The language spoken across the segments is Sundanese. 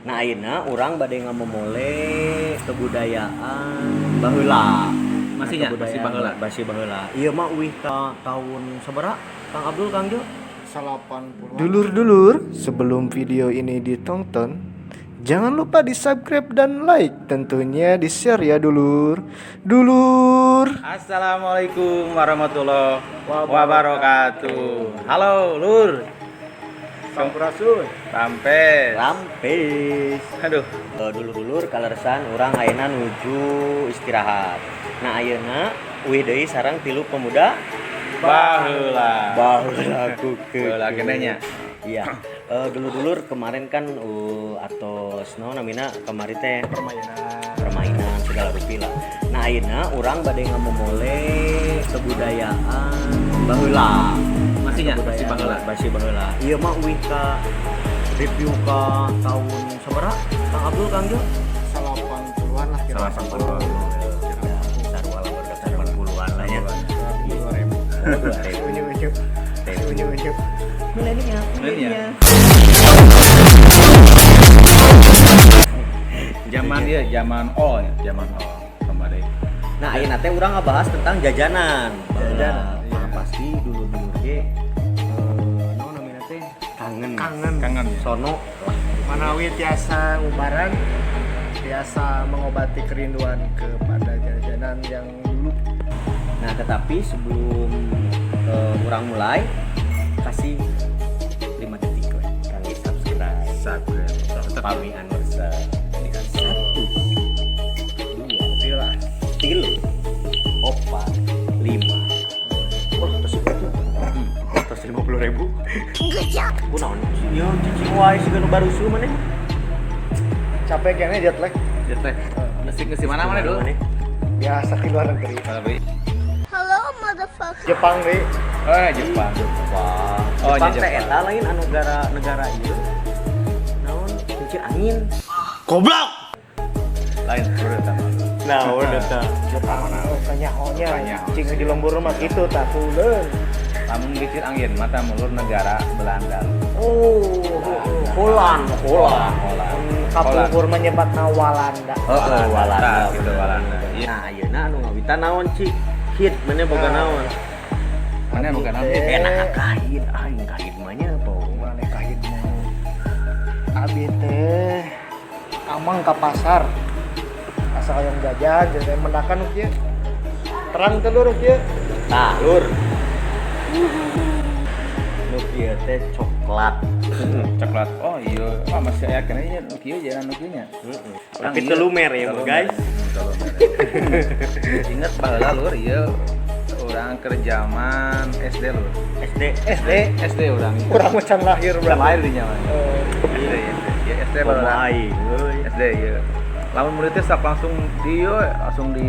Nah, ayeuna urang bade ngamumule kebudayaan baheula. Masih nya? Masih Kebudayaan baheula. Masih baheula. Ieu mah uih ka tahun sabaraha? Kang Abdul, Kang Jo? 80-an. Dulur-dulur, sebelum video ini ditonton, jangan lupa di subscribe dan like, tentunya di share ya, dulur. Dulur. Assalamualaikum warahmatullahi wabarakatuh. Halo, Lur. Sampurasun. Sampai. Rampes. Aduh. Dulur-dulur, kaleresan urang ayeuna nuju istirahat. Nah, ayeuna uih deui sareng tilu pemuda Baheula. Baheula ku. Baheula keneh nya. Iya. Dulur-dulur, kemarin kan atos naon namina kamari teh? Permainan. Permainan segala rupi lah. Nah, ayeuna urang bade ngamumule kebudayaan baheula. Masih nya? Masih Kebudayaan baheula. Masih baheula. Ieu mah uih ka review ka tahun sabaraha? Kang Abdul, Kang Jo? 80-an lah kira. 80-an. Ya, sarua lah, baru 80-an lah ya. 2000. Oh, 2000. Unyu unyu. Unyu unyu. Milenial. Milenial. Zaman dia, zaman all ya, zaman all. Kembali. Nah, ayeuna teh urang ngabahas tentang jajanan. Jajanan. Baheula. Nah, pasti dulur-dulur ge naon namina teh, kangen. Kangen. Kangen ya. Sono lah. Manawi tiasa ngubaran, tiasa mengobati kerinduan kepada jajanan yang dulu. Nah, tetapi sebelum urang mulai, kasih 5 detik we kangge subscribe. Subscribe. Tetap. Pami anu resep. Satu, dua, Gila. Tilu, opat, lima. Wah, terus itu. Terus 50.000. Kunaon? Yo, cicing wae siga nu barusu maneh. Capek kayaknya, jet lag. Jet lag. Nasi ke mana mana dulu? Maneh. Biasa di luar negeri. Kalau beli. Hello, motherfucker. Jepang deh. Oh, Jepang. Jepang. Oh, Jepang iya, teh Jepang. Eta lain anu negara negara ieu. Naon? Kincir angin. Lain seperti eta mah. Naon eta? Jepang. Oh, kanyahonya. Kanyaho. Cing di lembur mah gitu tak kuleun. Lamun kincir angin mata mulur negara Belanda. Oh, Holland, Holland. Holland. Kapungkur menyebatna Walanda. Heeh, Walanda. Tah, gitu, Walanda. Iya. Nah, ayeuna anu ngawitan naon, Ci? Hit mana boga Nah. naon? Mana bukan naon? Eh. Enak kahit, aing kahit mah nya apa? Mana kahit mau. Abi teh amang ke pasar. Asa hayang jajan, jadi mendakan nu kieu. Terang telur kieu. Tah, Lur. Nu kieu teh coklat. Coklat. Oh iya, wah, masih aya keneh nya nu kieu, jalan nu kieu nya. Heeh. Urang Tapi ieu. teu lumer ya, Teu guys. lumer. Ingat baheula, Lur, ieu urang keur zaman SD, Lur. SD. SD. SD urang. Urang mah can lahir Can berarti. lahir di nya mah. Eh, SD, SD. Ya SD Komo baheula. aing euy. SD ieu. Lamun murid teh sok langsung di ieu, langsung di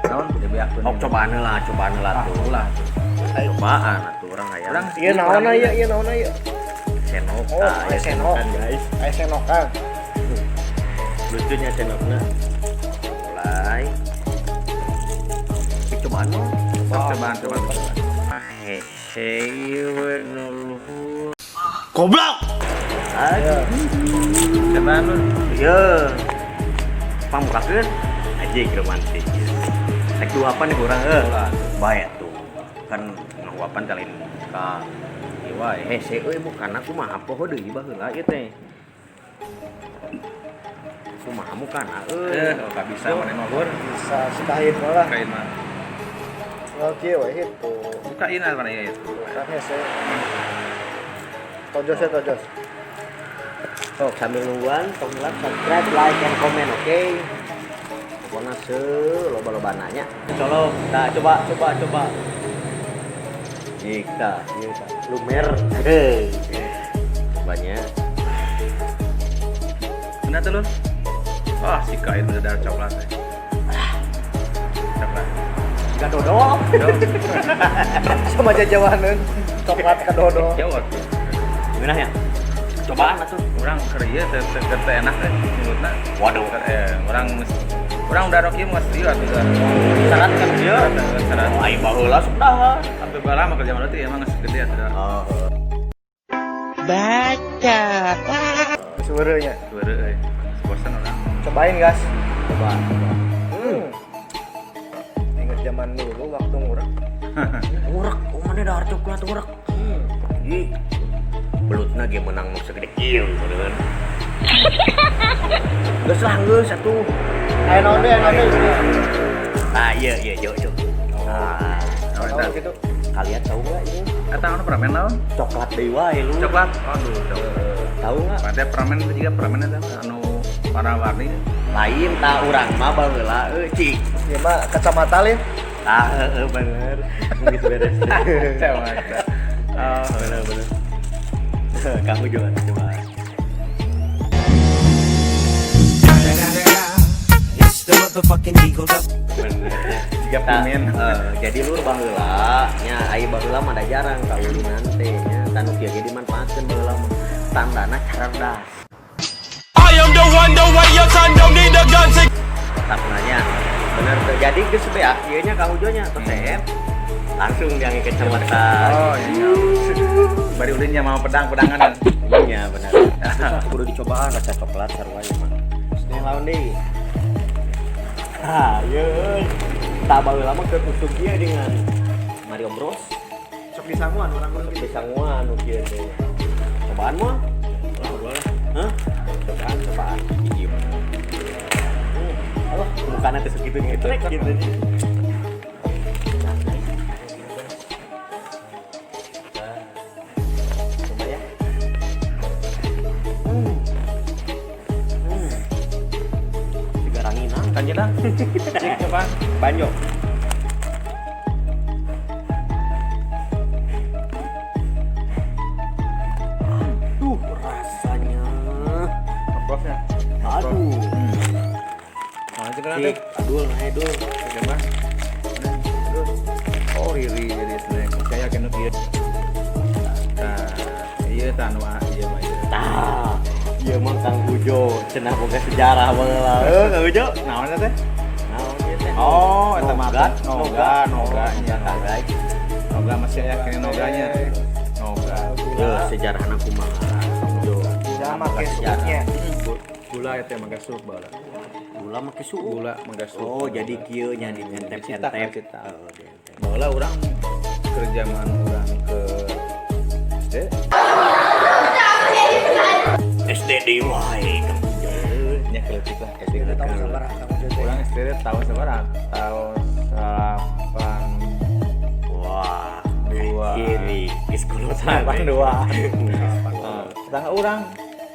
naon dibeakeun. Oh, cobaan lah, cobaan lah Ah, tuh. ulah. Cobaan atuh urang hayang. Urang Ieu naon ieu, ieu naon ieu? Senok. Oh, Tah, aya aya senok. senokan, guys. Aya senokan. Lucunya senokna. Mulai. Eh, cobaan mah. Sok cobaan, cobaan, cobaan. Hese we nu luhur. Goblok. Aduh. Cobaan, Lur. Iya. Pambukakeun aja romantis. Rek duapan nih urang euy. Ulah. Bae tuh. Kan ngahuapan kali ka ieu wae. Hese euy, bukan aku mah poho deui baheula ieu teh. Kumaha mukana euy. Eh, oh, gak bisa mana mah, Lur. Bisa sekahin lah. Bukain mah. Oh, kieu we itu. Bukain apa nih itu? Kan hese. Tojos ya, tojos. Sok sambil nungguan, tong hilap subscribe, like, and comment, oke? Pokoknya se loba-loba nanya. Colok, nah coba, coba, coba. Jika, iya tah. Lumer. Hei. Cobanya. Benar tuh, Lur? Wah, si kain udah darah coklat ya. Coklat. Gak dodol. Sama jajawaneun coklat ka dodol. Jauh tuh. Gimana ya? Cobaan atuh. Urang keur ieu teh teh teh enak teh mulutna. Waduh. Urang udah rocky mah ieu atuh dah. Syarat kan dia. Syarat. Oh, aing baheula sok dahar. Sampai baheula mah kerja mana teh emang geus gede atuh dah. Oh. Geus weureuh nya. Weureuh euy. Bosan urang. Cobain, guys. Coba. Ingat zaman dulu waktu ngurek. Ngurek, oh mana dahar coklat ngurek. Ih. Belutna ge menang nu segede kieu gitu kan. Geus lah geus atuh. Aya naon deui, aya naon deui. Ah iya iya jo jo. Nah, Naon gitu. Kalian tahu nggak ini? Eta anu permen naon? Coklat deui wae lu. Coklat. Aduh, coklat. Tahu nggak? Pada permen itu juga permen eta anu warna-warni. Lain ta urang mah baheula euy cik. Ieu mah kacamata lin. Ah heeh bener. Geus beres. Kacamata. Oh, bener bener. Kamu juga coba. Bener. Tiga permen. Jadi lur baheula nya ai baheula mah da jarang kaulinan teh nya tanu kieu ge dimanfaatkeun baheula mah. Tandana cardas. I am the one, the way your son don't need a gun to Taknanya bener teu jadi geus beak ieu nya Kang Ujo nya tos CF. Langsung diangge kacamata. Oh iya. Bari ulinnya mau pedang-pedangan. Iya bener. Terus kudu dicobaan rasa coklat sarua ieu mah. Terus yang lawan deui. Ah, ieu euy. Tah baheula mah keur usug ieu dengan Mario Bros. Sok disanguan urang Sok gitu. disanguan nu kieu teh. Cobaan mah? Boleh. Hah? Cobaan, cobaan. Hiji. Allah, mukana teh sakitu ngetrek gitu. Coba ya. Tiga ranginang. Lanjut lah. Cik coba. Banyak. Aduh, rasanya. Aprofnya. Aduh. Mana sih kan Cik, aduh, nah, aduh. Coba. Oh, riri jadi snack. Saya kena kieu. Nah, iya tah nu ieu mah ieu. Tah, ieu mah Kang Ujo, cenah boga sejarah baheula. Heuh, Kang Ujo. Naon eta teh? Naon ieu teh? Oh, eta mah Nogat, noga, noga nya. Noga. Noga masih aya kene noganya. Noga. Yo, sejarahna kumaha Kang Ujo? Gula make suuknya. Gula eta mah suuk baheula. Gula make suuk. Gula mangga suuk. Oh, jadi kieu nya dientep-entep. Dicitak, Oh, dientep. Baheula urang keur zaman urang ke SD. SD deui wae Kang Ujo. Nya keleutik lah SD. Tahun sabaraha Kang Ujo teh? Urang SD tahun sabaraha? Tahun 8 Wah, Dua. Kiri, geus kulo 82. Tetangga urang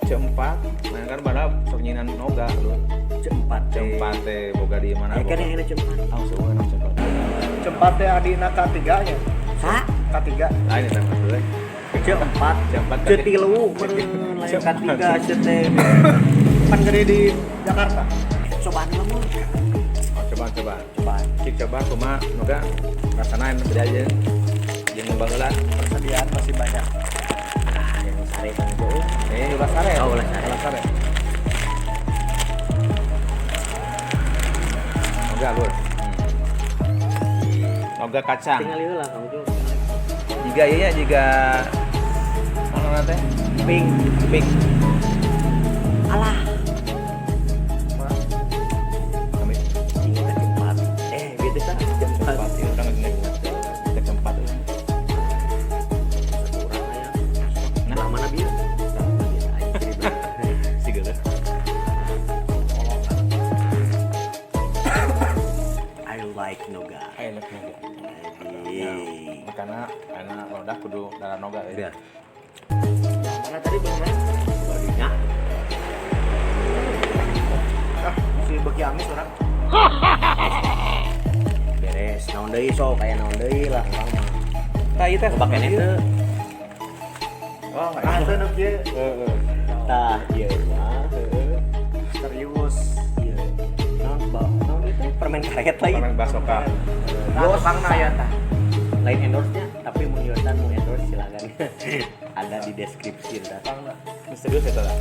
C4, nah kan pada sok nyinan noga lu. C4. C4 teh boga di mana? Ya kan yang enak C4. Langsung enak C4. Cempat teh adina K3 nya. Sa? K3. Lain eta maksudnya. C4. C4 C3 meureun lain K3 C teh. Pan gede di Jakarta. Cobaan lah mah. Oh, coba coba. Cobaan. Cik coba kumaha noga rasana anu beda aja. Jeung baheula. Persediaan masih banyak. Ah, yang sare Kang Ujo. Eh, ulah sare. Oh, ulah sare. Ulah sare. Noga lur. Noga kacang. Tinggal ieu lah Kang Ujo. Jika iya jika mana teh? Pink. Pink. Alah, Kami ingat C4. Eh, beda sah C4. tempat ya urang ingat ke tempat urang. Satu orang aya. Nah. Nah, mana bieu? Biasa aja jadi beli. Si geuleuh. I like noga. I like noga. Jadi, Makana anak udah kudu darah noga ya. udah. Mana tadi belum ya? Barunya. Ah, si beki amis orang. Beres. Naon deui sok aya naon deui lah urang mah. Tah ieu teh Coba keneh teu. Oh, Ah, teu nu kieu. Heeh. Tah, ieu mah heueuh. Serius. Ieu. Naon ba? Naon ieu teh permen karet lain. Permen basoka. Nah, tukangna ya tah. Lain endorse-nya, tapi mun Yosan mau endorse silakan. Ada di deskripsi ntar. Tukangna. Misterius eta lah.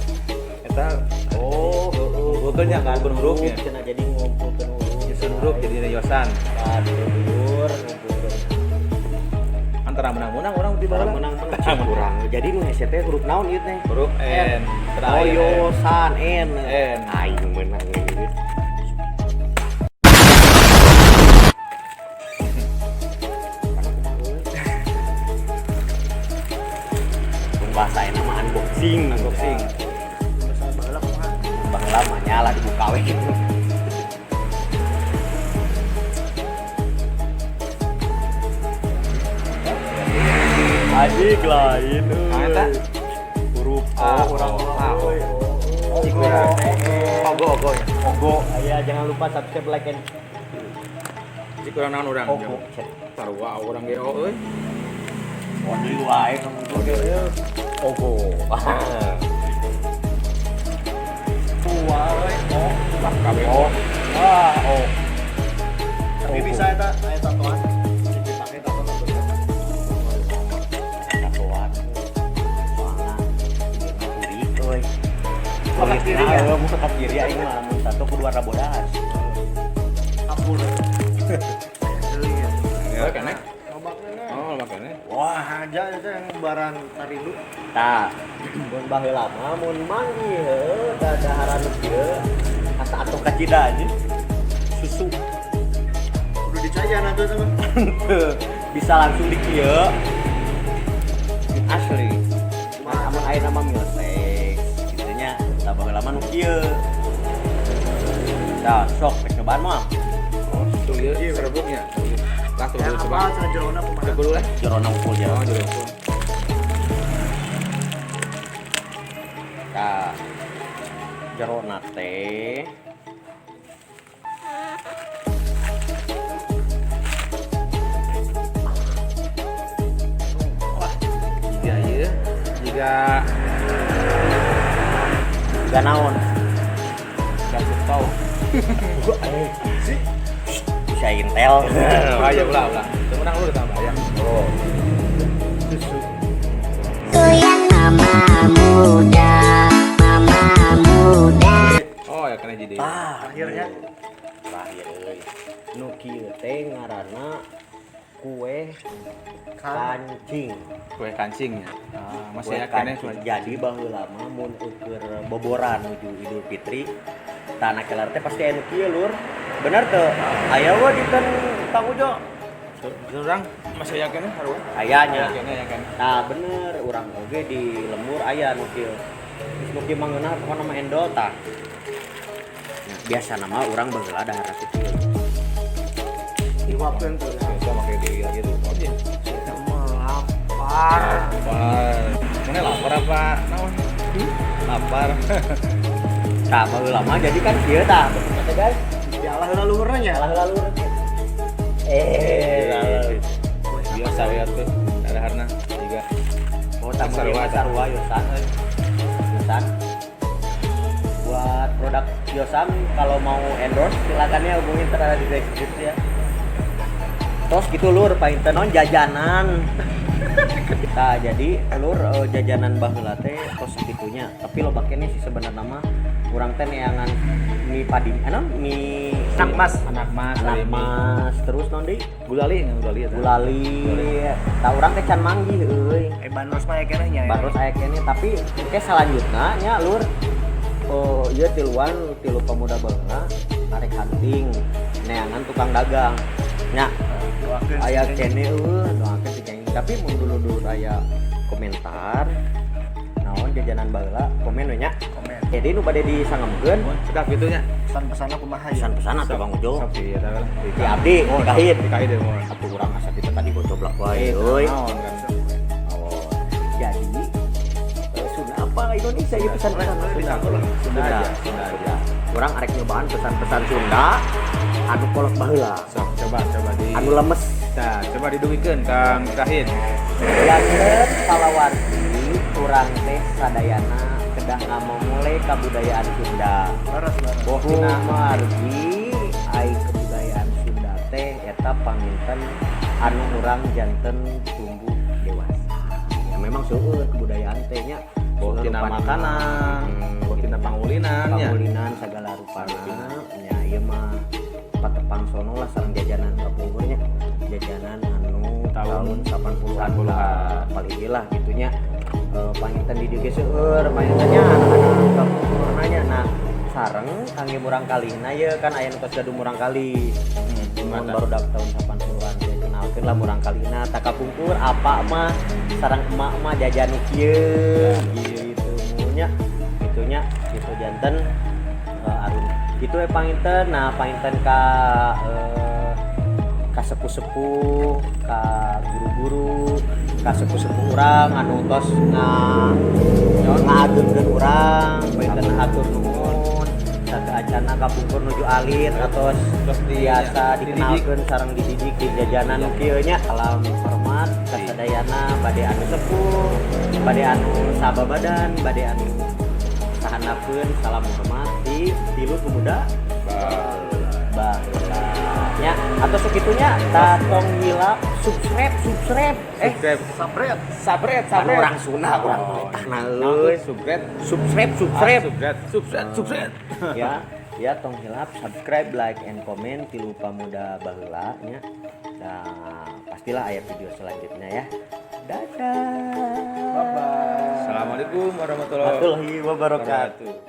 Eta Oh, heeh. Google-nya ngumpulkeun hurufnya. Cenah jadi ngumpulkeun huruf. nyusun huruf jadi Yosan. Tah, dulur ngumpulkeun. Kan tara menang-menang urang ti baheula. Menang-menang kurang. Jadi nu hese teh huruf naon ieu teh? Huruf N. Oh Yosan N. N. Aing menang ieu. Bahasa enak mah unboxing, unboxing. Bahasa baheula kumaha? Baheula mah nyala dibuka we gitu. Adik lain euy. Huruf O urang A. Ogo. Ogo ogo ya. Ogo. Aya jangan lupa subscribe, like and Jik urang naon urang? Ogo. Sarua urang ge o euy. Odi wae kamu oge. Ogo. Wah, o, kabeh o. Wah, o. Tapi bisa eta aya tatoan. Dipake tatoan tatoan. Soalna kurik euy. Bakat kiri ya? Mun bakat kiri aing mah mun tato kudu warna bodas. Ampun. Ya kene. Oh, makanya. Wah, aja itu yang barang tarindu. Tah, mun baheula mah mun manggih heuh dadaharan nu kieu asa atuh kacida anjing. Susu. Kudu dicayan atuh sama. Bisa langsung di kieu. Asli. Amun aya nama milkshake kitu nya, tah baheula mah nu kieu. Tah, sok rek nyobaan mah. Oh, susu ieu serbuknya. Lah tuh dulu coba. Apa jerona kumaha? Coba dulu lah. Jerona unggul ya. Oh, jerona unggul. Tah. Jerona teh wah, jiga ieu, jiga jiga naon? Jiga tau. Si bisa intel. Ayo ulah ulah. Menang lu tambah ayam. Oh. Susu. Goyang mama muda, mama muda. Oh, ya kena jadi. Ah, akhirnya. Terakhir euy. Nu kieu teh ngaranna kue kancing. Kue kancingnya. Ah, masih kue ya kene kancing. Jadi baheula mah mun ukur boboran nuju Idul Fitri, tanah kelar teh pasti anu kieu lur. Bener teu? Aya we dinten Kang Ujo. Urang masih aya keneh sarua. Aya nya. Aya keneh. Tah bener urang oge di lembur aya nu kieu. Geus nu kieu mah ngeunah pokona mah endol tah. Nah, biasa nama urang baheula dahar teh kieu. Diwapkeun tuh. Bisa make deui gitu. Oke. Lapar. Lapar. Mana lapar apa? Naon? Lapar. Tah baheula mah jadi kan kieu tah bentukna teh guys. Dialah heula luhurna nya. Alah heula luhurna. Biasa we atuh. Daharna juga. Oh, sarua sarua Yosan euy. Yosan. Buat produk Yosan kalau mau endorse silakan ya hubungin terada di deskripsi ya. Tos gitu lur painten non jajanan. Nah, jadi lur jajanan baheula teh tos sakitunya. Tapi loba keneh sih sebenarnya mah urang teh neangan mie padi, mie anak mas, anak mas, anak mas, terus non deui gulali, gulali, gulali. Tah urang teh can manggih euy. Bandros mah aya keneh nya. Bandros aya keneh, tapi engke salanjutna nya lur. Oh, ieu tiluan tilu pemuda baheula arek hunting neangan tukang dagang. Nya aya keneh eueuh, doakeun si Ceng. Tapi mun dulu-dulu aya komentar naon jajanan baheula komen we nya. Komen. Jadi nu bade disangemkeun sedap kitu nya. Pesan-pesanna kumaha ya? Pesan-pesanna tuh Bang Ujo. Sok ieu teh lah. Di abdi, oh, dikahit. Dikahit deh moal. Atuh urang asa kita tadi gocoblak wae euy. Naon kan. Oh. Jadi Sunda apa Indonesia ieu pesan-pesan Sunda. Sunda. Sunda aja. Urang arek nyobaan pesan-pesan Sunda anu kolot baheula. Sok coba coba di anu lemes. Nah, coba didugikeun Kang Kahit. Janten palawarti urang teh sadayana kedah ngamumule kabudayaan Sunda. Leres leres. Kumargi ai kebudayaan Sunda teh eta panginten anu urang janten tumbuh dewasa. Ya memang seueur kebudayaan teh nya boh tina makanan, boh tina pangulinan nya. Pangulinan sagala rupana nya ieu mah patepang sono lah sareng jajanan kapungkur nya. Jajanan anu tah Tahun 80-an lah, paling lah gitunya. Panginten di dieu ge seueur pangintennya anak-anak kapungkur nanya. Nah, sareng kangge murangkalihna ye kan aya nu tos gaduh murangkalih. Mun barudak tahun 80-an teh kenalkeun lah murangkalihna, tah kapungkur apa mah sareng emak mah jajan nu kieu gitu nya, gitunya gitu. Janten arun gitu we panginten. Nah, panginten ka sepuh-sepuh, ka guru-guru, ka sepuh-sepuh urang anu tos ngaagengkeun urang, panginten hatur nuhun. Sateuacana kapungkur nuju alit atos Tos biasa dididik. Dikenalkeun sareng dididik di jajanan nu kieu nya. Salam hormat kasadayana, bade anu sepuh, bade anu sababadan, bade anu sahandapeun, salam hormat di Tilu Pemuda Baheula nya. Atau sekitunya, tah, tong hilap subscribe, subscribe, eh. Subscribe. Sabret. Sabret, Kan sabret. orang Sunda urang Oh, tah nah nah, euy. Subscribe. Subscribe, subscribe. Subscribe, subscribe, subscribe. Ya ya, tong hilap subscribe, like, and comment Tilu Pamuda Baheula nya. Nah, pastilah aya video selanjutnya ya. Dadah. Bye bye. Assalamualaikum warahmatullahi warahmatullahi wabarakatuh. wabarakatuh.